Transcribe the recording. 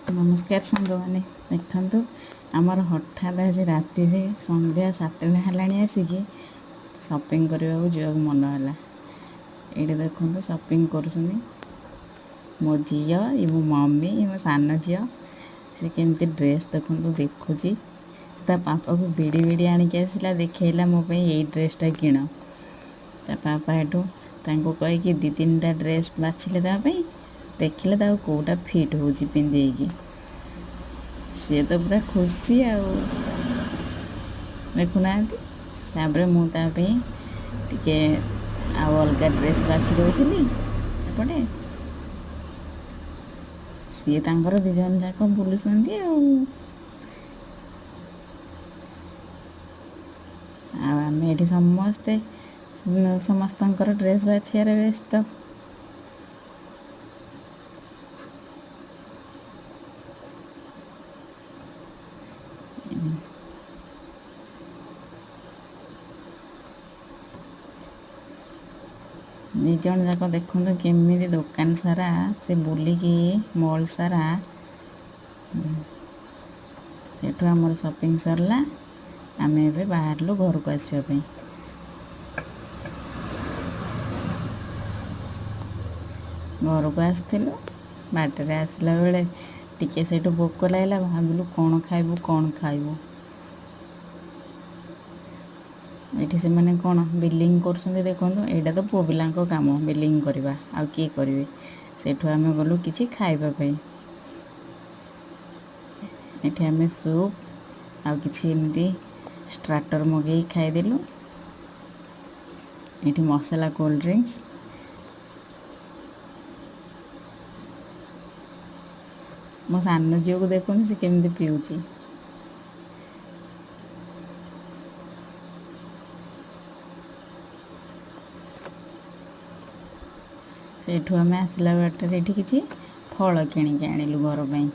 ନମସ୍କାର ସାଙ୍ଗମାନେ, ଦେଖନ୍ତୁ ଆମର ହଠାତ୍ ଆଜି ରାତିରେ ସନ୍ଧ୍ୟା 7ଟା ହେଲାଣି ଆସିକି ସପିଂ କରିବାକୁ ଯିବାକୁ ମନ ହେଲା। ଏଇଠି ଦେଖନ୍ତୁ ସପିଂ କରୁଛନ୍ତି ମୋ ଝିଅ, ଏ ମୋ ମମି, ଏ ମୋ ସାନ ଝିଅ। ସେ କେମିତି ଡ୍ରେସ୍ ଦେଖନ୍ତୁ ଦେଖୁଛି, ତା ପାପାକୁ ଭିଡ଼ି ଭିଡ଼ି ଆଣିକି ଆସିଲା, ଦେଖେଇଲା ମୋ ପାଇଁ ଏଇ ଡ୍ରେସ୍ଟା କିଣ। ତା ପାପା ଏଠୁ ତାଙ୍କୁ କହିକି 2 3ଟା ଡ୍ରେସ୍ ବାଛିଲେ ତା ପାଇଁ, ଦେଖିଲେ ତାକୁ କେଉଁଟା ଫିଟ୍ ହେଉଛି ପିନ୍ଧେଇକି। ସିଏ ତ ପୁରା ଖୁସି ଆଉ, ଦେଖୁନାହାନ୍ତି। ତାପରେ ମୁଁ ତା ପାଇଁ ଟିକେ ଆଉ ଅଲଗା ଡ୍ରେସ୍ ବାଛି ଦେଉଥିଲି ଏପଟେ। ସିଏ ତାଙ୍କର 2 ଜଣ ଯାକ ବୁଲୁଛନ୍ତି ଆଉ। ଆଉ ଆମେ ଏଠି ସମସ୍ତେ ସମସ୍ତଙ୍କର ଡ୍ରେସ୍ ବାଛିବାରେ ବ୍ୟସ୍ତ। 2 ଜଣ ଯାକ ଦେଖନ୍ତୁ କେମିତି ଦୋକାନ ସାରା ସେ ବୁଲିକି ମଲ୍ ସାରା। ସେଠୁ ଆମର ସପିଂ ସରିଲା, ଆମେ ଏବେ ବାହାରିଲୁ ଘରକୁ ଆସିବା ପାଇଁ। ଘରକୁ ଆସିଥିଲୁ, ବାଟରେ ଆସିଲା ବେଳେ ଟିକେ ସେଇଠୁ ଭୋକ ଲାଗିଲା, ଭାବିଲୁ କ'ଣ ଖାଇବୁ କ'ଣ ଖାଇବୁ। ଏଠି ସେମାନେ କ'ଣ ବିଲିଂ କରୁଛନ୍ତି ଦେଖନ୍ତୁ, ଏଇଟା ତ ପୁଅ ପିଲାଙ୍କ କାମ ବିଲିଂ କରିବା, ଆଉ କିଏ କରିବେ। ସେଠୁ ଆମେ ଗଲୁ କିଛି ଖାଇବା ପାଇଁ। ଏଠି ଆମେ ସୁପ୍ ଆଉ କିଛି ଏମିତି ଷ୍ଟାର୍ଟର୍ ମଗେଇ ଖାଇଦେଲୁ। ଏଠି ମସଲା କୋଲ୍ଡ ଡ୍ରିଙ୍କସ୍। ମୋ ସାନ ଝିଅକୁ ଦେଖନ୍ତୁ ସେ କେମିତି ପିଉଛି। ସେଇଠୁ ଆମେ ଆସିଲା ବାଟରେ ଏଠି କିଛି ଫଳ କିଣିକି ଆଣିଲୁ ଘର ପାଇଁ।